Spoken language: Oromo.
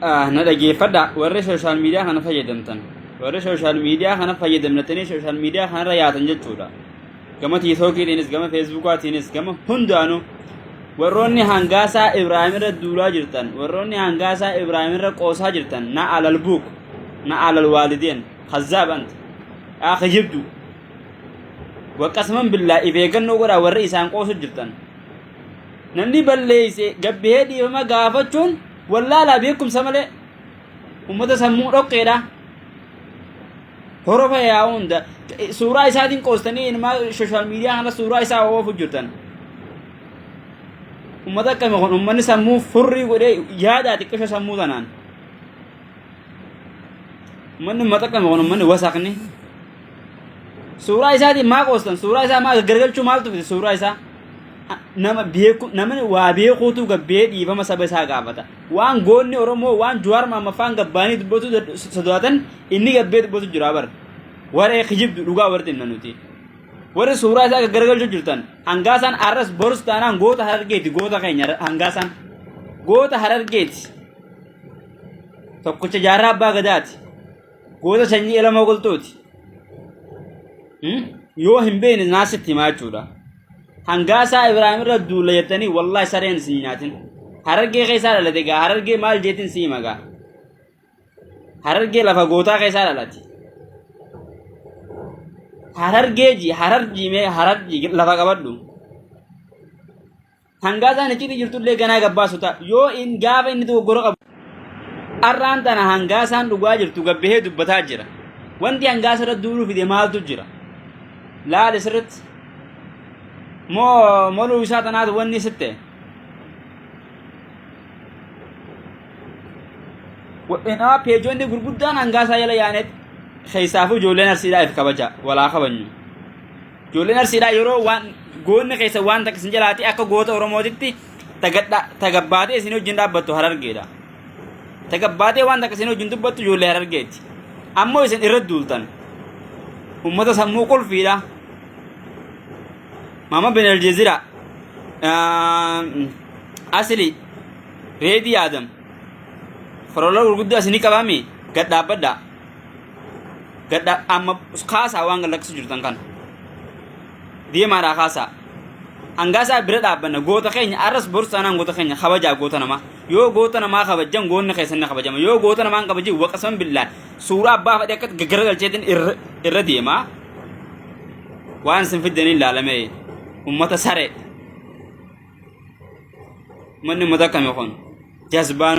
Na dhageeffadha warri sooshaal miidiyaa kana fayyadamtan. Warri sooshaal miidiyaa kana fayyadamtanii sooshaal miidiyaa kanarra yaatan jechuudha. Gama tiitookiitiinis gama feesbuukaatiinis gama hundaanuu warroonni hangaasaa Ibraahim irra duulaa jirtan warroonni hangaasaa Ibraahim irra qoosaa jirtan na alal buuk na alal waalideen kazzaab anta yaa kijibdu waqasman billaa if eeggannoo godhaa warri isaan qoosu jirtan. Namni balleeyse gabbihee dhiifama gaafachuun wallaalaa beekumsa malee ummata sammuu dhoqqeedha. Horofa yaa'u hunda suuraa isaatiin qoostanii ilmaa sooshaal miidiyaa kana suuraa isaa oofu jirtan. Ummata akkami kun ummanni sammuu furrii godhee yaadaa xiqqisho sammuu tanaan. Ummanni ummata akkami kun ummanni wasaqni. Suuraa isaatiin maa qoostan? Suuraa isaa maa garagalchuu maaltu fide suuraa isaa? Nama beeku namni waa beekuutu gabbee dhiifama saba isaa gaafata. Waan goonni Oromoo waan Jawaar Maammaffaan gabbaanii dubbatu sodaatan inni gabbee dubbatu jira bar. Waree kijibdu dhugaa warri himna nuti. Warri suuraa isaa gaggaragalchuu jirtan hangaasaan arras borus taanaan goota harargeeti goota keenya hangaasaan. Goota harargeeti. Tokkicha jaarraa abbaa gadaati. Goota sanyii elama qulxuuti. Yoo hin beekne naasitti himaa jechuudha. Hangaasaa Ibraahim irra duula jettanii wallaahi sareen isin nyaatin. Harargee keessaa dhalate gaa harargee maal jeetin si hima gaa. Harargee lafa gootaa keessaa dhalate. Harargee ji hararjii mee hararjii lafa qabadhu. Hangaasaan icciitii jirtullee ganaa gabbaasu ta'a. Yoo in gaafa inni dogoggora qabu arraan tana hangaasaan dhugaa jirtu gabbahee dubbataa jira. Wanti hangaasa irra duuluu fide maaltu jira? Laali sirritti. Moo moluu isaa tanaatu wanni sitte? Inaa peejoonni gurguddaan hangaasaa jala yaaneet keessaafuu ijoolleen arsiidhaa if kabaja walaa kabajnu. Ijoolleen Arsiidhaa yeroo waan goonni keessa waan takka isin jalaati akka goota Oromootitti tagabbaatee isin wajjin dhaabbattu Harargeedha. Tagabbaatee waan takka isin wajjin dubbattu ijoollee Harargeeti. Ammoo isin irra duultan. Uummata sammuu qulfiidha. Maama bin Aljeezira. Asli Reedii Aadam. Forola gurguddaa isinii qabaami gad dhaabbadhaa. Gadha amma kaasaa waan gad lakkisu jirtan kana. Deemaadhaa kaasaa. Hangaasaa bira dhaabbanna goota keenya arras borus taanaan goota keenya kabajaa goota namaa. Yoo goota namaa kabajjan goonni keessan ni kabajama. Yoo goota namaa hin kabajin waqasan billaa suuraa abbaa fadhee akka gaggaragalcheetiin irra irra deema. Waan isin fiddanii ilaalame ummata saree. Manni ummata akkamii kun? Jazbaan.